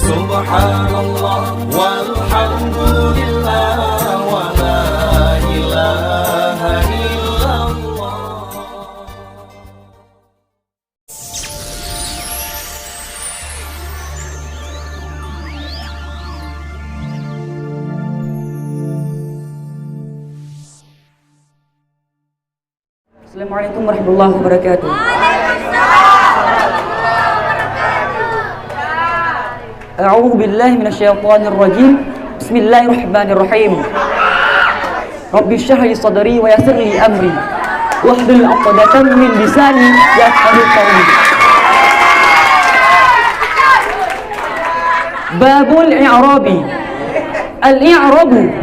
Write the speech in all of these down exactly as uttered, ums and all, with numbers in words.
Subhanallah, walhamdulillah, wa la ilaha illallah. Assalamualaikum warahmatullahi wabarakatuh. A'udzu billahi minasyaitonir rajim. Bismillahirrahmanirrahim. Rabbi syrah li sadri wa yassir li amri. Wahlul 'uqdatam min lisani yafqahu qawli. Babul i'rabi. Al-i'rabu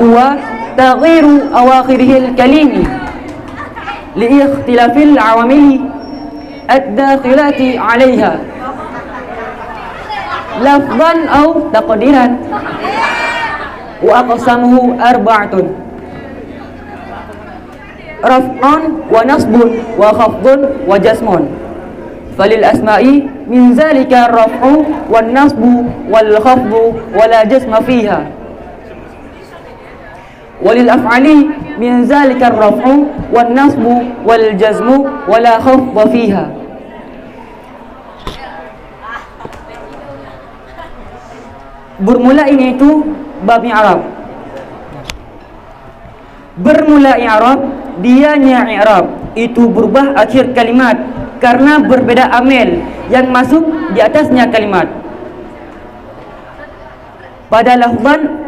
huwa taghyiru awakhirihil kalimi li ikhtilafil awamili ad-dakhilati 'alaiha lafzan aw taqdiran. Wa aqsamuhu arba'atun. Raf'un wa nasbun wa khafdun wa jazmun. Falil asma'i min zalika raf'u wan nasbu wal khafdu wa la jazma fiha. Walil af'ali min zalika raf'u wan nasbu wal jazmu wa la khafda fiha. Bermula ini itu bab i'rab. Bermula i'rab, dianya i'rab itu berubah akhir kalimat karena berbeda amil yang masuk di atasnya kalimat. Pada lafzan,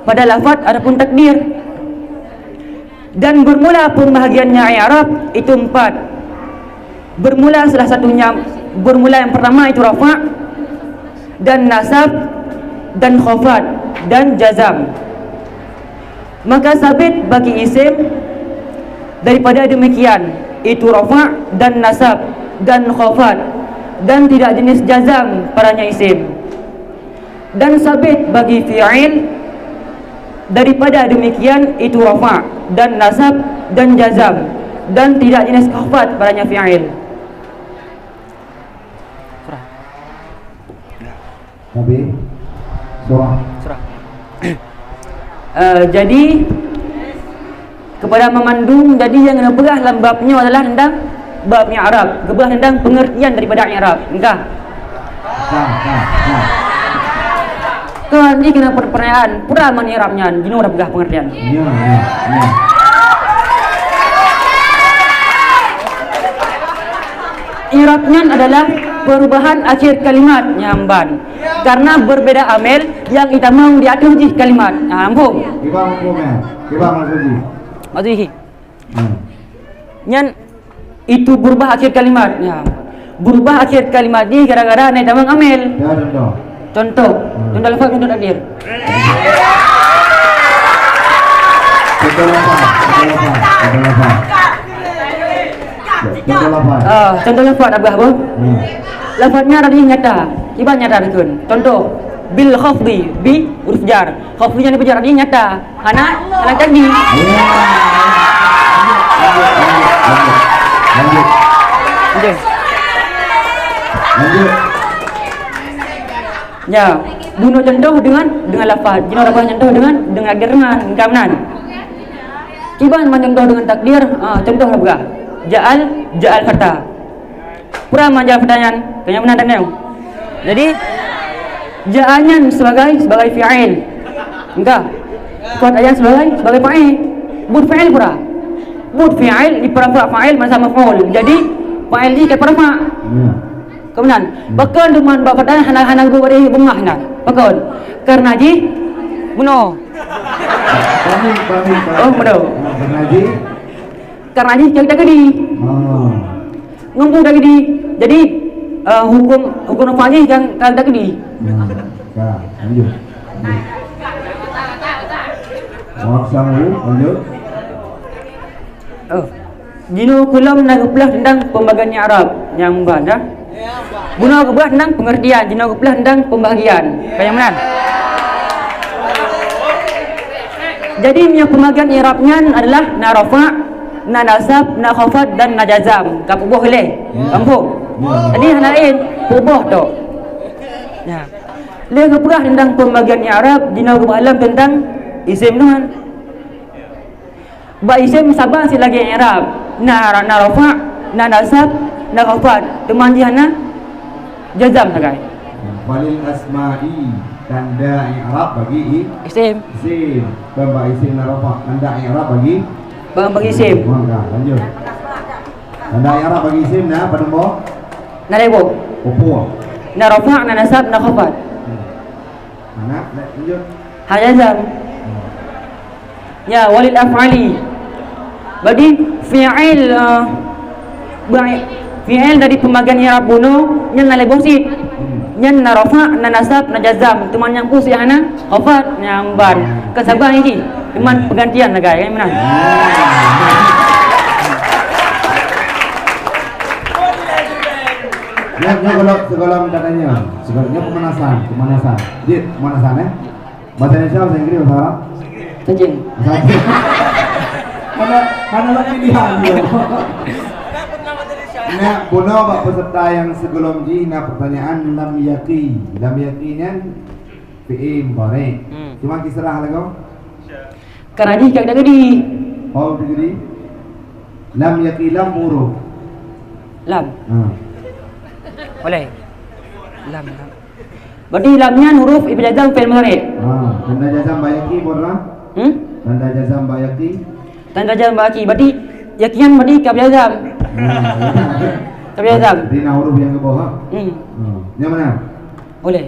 pada lafaz ataupun takdir. Dan bermula pembahagiannya i'rab itu empat. Bermula salah satunya, bermula yang pertama itu rafa', dan nasab, dan khafad, dan jazam. Maka sabit bagi isim daripada demikian, itu rafa' dan nasab dan khafad, dan tidak jenis jazam padanya isim. Dan sabit bagi fi'il daripada demikian, itu rafa' dan nasab dan jazam, dan tidak jenis khafad padanya fi'il. Surah. Nabi, surah. Surah. Eh, jadi, kepada memandu, jadi nyang neupeugah lam bab nyoe adalah tentang bab i'rab, geupeugah tentang pengertian daripada i'rab. Entah. Nah, nah, nah. Kan ini kena pertanyaan, pura man i'rab nyan, jinoe dah peugah pengertian. Ya, ya, ya. I'rab nyan adalah perubahan akhir kalimat nyang ban. Karena berbeda amil yang itamong di ateueh jih kalimat. Ha, muphom? Kiban muphom, ya? Kiban maksud jih? Maksud jih. Hmm. Nyan itu berubah akhir kalimat. Ya. Berubah akhir kalimat jih gara-gara na itamong amil. Ya, contoh. Contoh. Hmm. Contoh lafaz, contoh takdir. Contoh lafaz, contoh lafaz, contoh lafaz. Contoh lafaz. Ah, contoh lafaz abah apa? Hmm. Lafaz nyan tadi nyata. Kiban nyata dikeun. Contoh, bil khafdi, bi huruf jar. Khafdi nyan dipeujeuet tadi nyata. Hana, hana tadi. Ya. Lanjut, lanjut, lanjut. Lanjut. Lanjut. Lanjut. Ya, bunoe contoh dengan, dengan lafaz. Jinoe lafaz contoh dengan, dengan takdir nyan, engka meunan. Kiban man contoh dengan takdir, ah, contoh lagèe ja'al, ja'al fata. Pura man ja'al fata nyan, keu nyang meunan tanyoe. Jadi, ja'al nyan sebagai, sebagai fi'il. Engka. Fata nyan sebagai, sebagai fa'il. Buet fi'il pura. Buet fi'il, dipeurufa' fa'il, masa maf'ul. Jadi, fa'il jih ka peurufa'. Ya. Keu meunan, pakon teuma bak fata nyan hana, hana geupeubri beungah nyan? Pakon? Karena jih bunoe. Paham, paham, paham. Oh, bunoe. Karena jih? Karena jih ka takdi. Oh. Ngon peue takdi? Jadi, eh, huköm, huköm rufa' jih kan ka takdi. Ya, ka, lanjut. Lanjut. Wa aqsamuhu, lanjut. Oh. Jinoe keu lom na geupeugah teuntang pembagian i'rab nyang ban, ya. Bunoe geupeugah teuntang pengertian, jinoe geupeugah teuntang pembagian. Ka nyang meunan. Jadi, meunyoe pembagian i'rab nyan adalah na rafa', na nasab, na khafad, dan na jazam. Ka peuboh lé. Ya. Gampông. Ya. Jadi, hana laén, peuboh tok. Ya. Lé geupeugah teuntang pembagian i'rab, jinoe geupeugah lom teuntang isim nyoe. Bak isim saban cit lagée i'rab, na, na rafa', na nasab, na khafad. Teuma jih hana jazam sagai. Falil asma'i, tanda i'rab bagi i-, Isim. Isim. Kon bak isim na rafa', tanda i'rab bagi. Bang bagi isim. Mangga, lanjut. Tanda i'rab bagi isim na padum boh? Na lhée boh. Peue? Na rafa', na nasab, na khafad. Hmm. Mana? Lanjut. Hana jazam. Hmm. Ya, walil af'ali. Berarti fi'il, eh, ba-, fi'il dari pembagian i'rab bunoe nyan na lhée boh cit. Hmm. Nyan na rafa', na nasab, na jazam. Teuma nyang peue cit hana? Khafad, nyang ban. Kon saban jih. Teuma peugantian sagai, kan meunan. Nyoe, nyoe kalau sekolah minta tanya. Sekolah, nyoe pemanasan, pemanasan. Jih, pemanasan, eh. Bahasa Indonesia, bahasa Inggris, bahasa Arab? Bahasa Inggris. Bahasa Inggris. Mana, mana lagi pilihan dia? Nah, bunoe bak peserta nyang sigohlom jih na pertanyaan lam yaqi. Lam yaqi nyan fi'il mudhari'. Hmm. Cuma kisrah lagoe. Kana jih ka teukeudi. Oh, teukeudi. Lam yaqi lam huruf. Lam. Ha. Boleh. Lam, lam. Berarti lam nyan huruf isim jazam fi'il mudhari'. Ha, tanda jazam bak yaqi, Borna? Hmm? Tanda jazam bak yaqi. Tanda jazam bak yaqi. Berarti yaqi nyan berarti ka jazam. Ha, ya. Ka jazam. Di na huruf nyang keuboh, ha? Hmm. Hmm. Nyang mana? Boleh.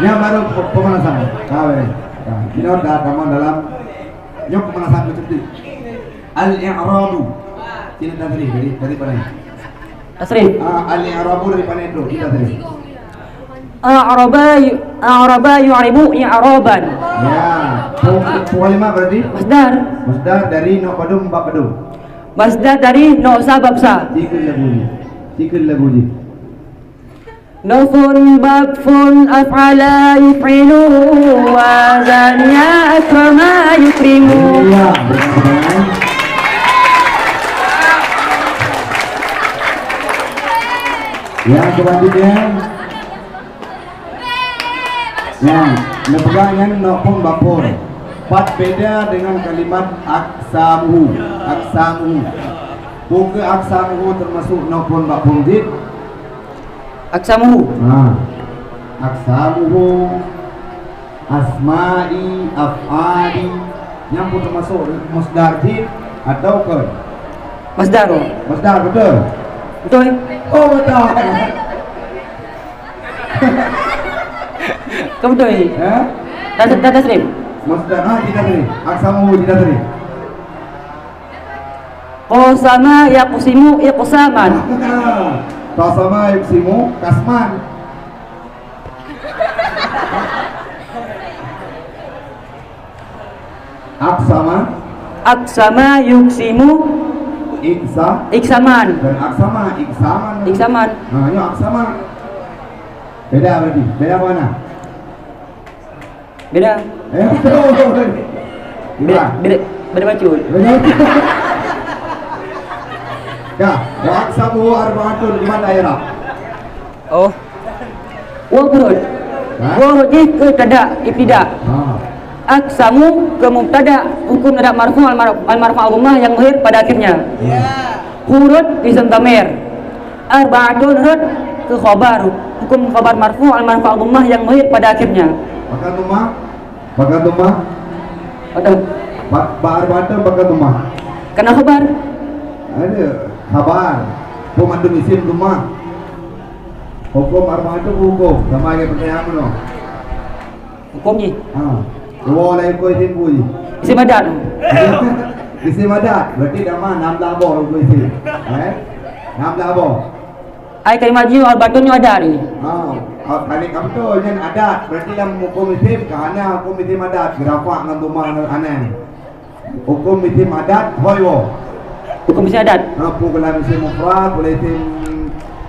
Nyang baru pe-, pemanasan. Ka, boleh. Ka, kita dah tamah dalam nyok pemanasan macam tu. Al-i'rabu. Sini tasrif dari, dari mana? Tasrif. Ah, al-i'rabu dari mana tu? Kita tasrif. A'raba yu-, a'raba yu'ribu i'raban. Ya. Pu-, pu-, lima berarti? Masdar. Masdar dari nok padum bak padum. Masdar dari nok sa bab sa. Tiga lagu ni. Tiga lagu ni. Nafun, bab fun, af'ala, yuf'ilu, wa zania, akrama, yukrimu. Iya, benar-benar. Yang selanjutnya. Nyan, neupeugah nyan nafun bab fun. Pat beda dengan kalimat aqsamuhu. Aqsamuhu. Peue keuh aqsamuhu teumasuk nafun bab fun jih? Aqsamuhu. Ha. Aqsamuhu, asma'i, af'ali. Nyan pun teumasuk masdar jih atau kon? Masdar, oh. Masdar, betul? Betul. Oh, betul. Ka beutôi? Eh? Dah, dah tasrif? Maksud dah, ah, di tasrif. Aqsamu di tasrif. Qasama yaqsimu iqsaman. Qasama yuqsimu qasman. Aqsama. Aqsama yuqsimu. Iqsa. Iqsaman. Dan aqsama, iqsaman. Iqsaman. Nah, ya aqsama. Beda berarti. Beda mana? Beda. Eh, betul. Beda, beda, beda bacut. Beda bacut. Dah, wa aqsamu arba'atun, gimana ya, Rab? Oh. Wa urut. Ha? Wa urut jih keu tada, ibtida. Ha. Aqsamu keu mubtada, hukum terhadap marfu' al-mar-, al-marfu' al-dhammah yang mahir pada akhirnya. Ya. Urut isim dhamir. Arba'atun urut keu khabar, hukum khabar marfu' al-marfu' al-dhammah yang mahir pada akhirnya. Maka dhammah, maka dhammah. Ada. Ba-, ba arba'atun maka dhammah. Kana khabar. Ada khabar. Pemandum isim dhammah. Hukum arba'atun hukum. Sama lagi pertanyaan mana? Hukum jih. Ha. Dua lain hukum isim bui. Isim adat. Isim adat. Berarti nama enam belas boh hukum isim. Eh? Enam belas boh. Ai kalimat jih arba'atun nyoe adat ni. Ha. Ah, kali ka betul nyan adat. Berarti dalam hukum isim ka hana hukum isim adat. Geurapak ngon dhammah ngon anai. Hukum isim adat hoi woe. Hukum isim adat. Ha, pula isim mufrad, pula isim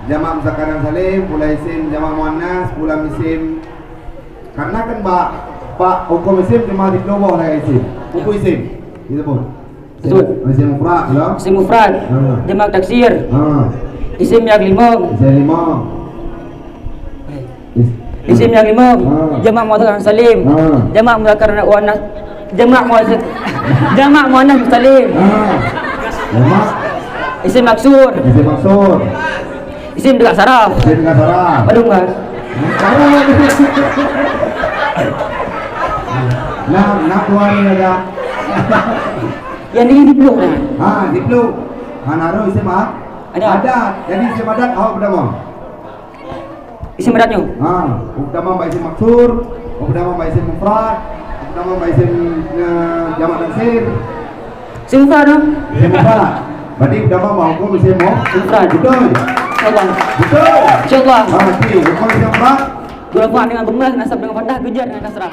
jamak muzakkar dan salim, pula isim jamak muannas, pula isim. Karena kan bak, bak hukum isim cuma di kelompok lah isim. Hukum isim disebut. Betul. Isim mufrad, ya? Isim mufrad. Ha. Jamak taksir. Ha. Isim yang lima. Isim lima. Isim nyang limong. Ha. Jamak muzakkar salim. Ha. Jamak muzakkar wa anas. Jamak muzakkar. Jamak muannas salim. Ha. Jamak. Isim maksur. Isim maksur. Isim dekat saraf. Isim dekat saraf. Padum kan? Saraf. Nah, nah, tuan ni ada. Yang ni dipeluk kan? Ha, dipeluk. Ha, naruh isim a-, adat. Adat. Jadi isim adat awak berdama. Isim adat nyoe. Ha, utama bak isim maksur, utama bak isim mufrad, utama bak isim, eh, jamak taksir. Isim mufrad tu? Isim mufrad. Berarti utama bak hukum isim mu-, mufrad. Betul. Insyaallah. Betul. Insyaallah. Ha, okey, hukum isim mufrad. Dua lafaz dengan dhammah, nasab dengan fathah, kejar dengan kasrah.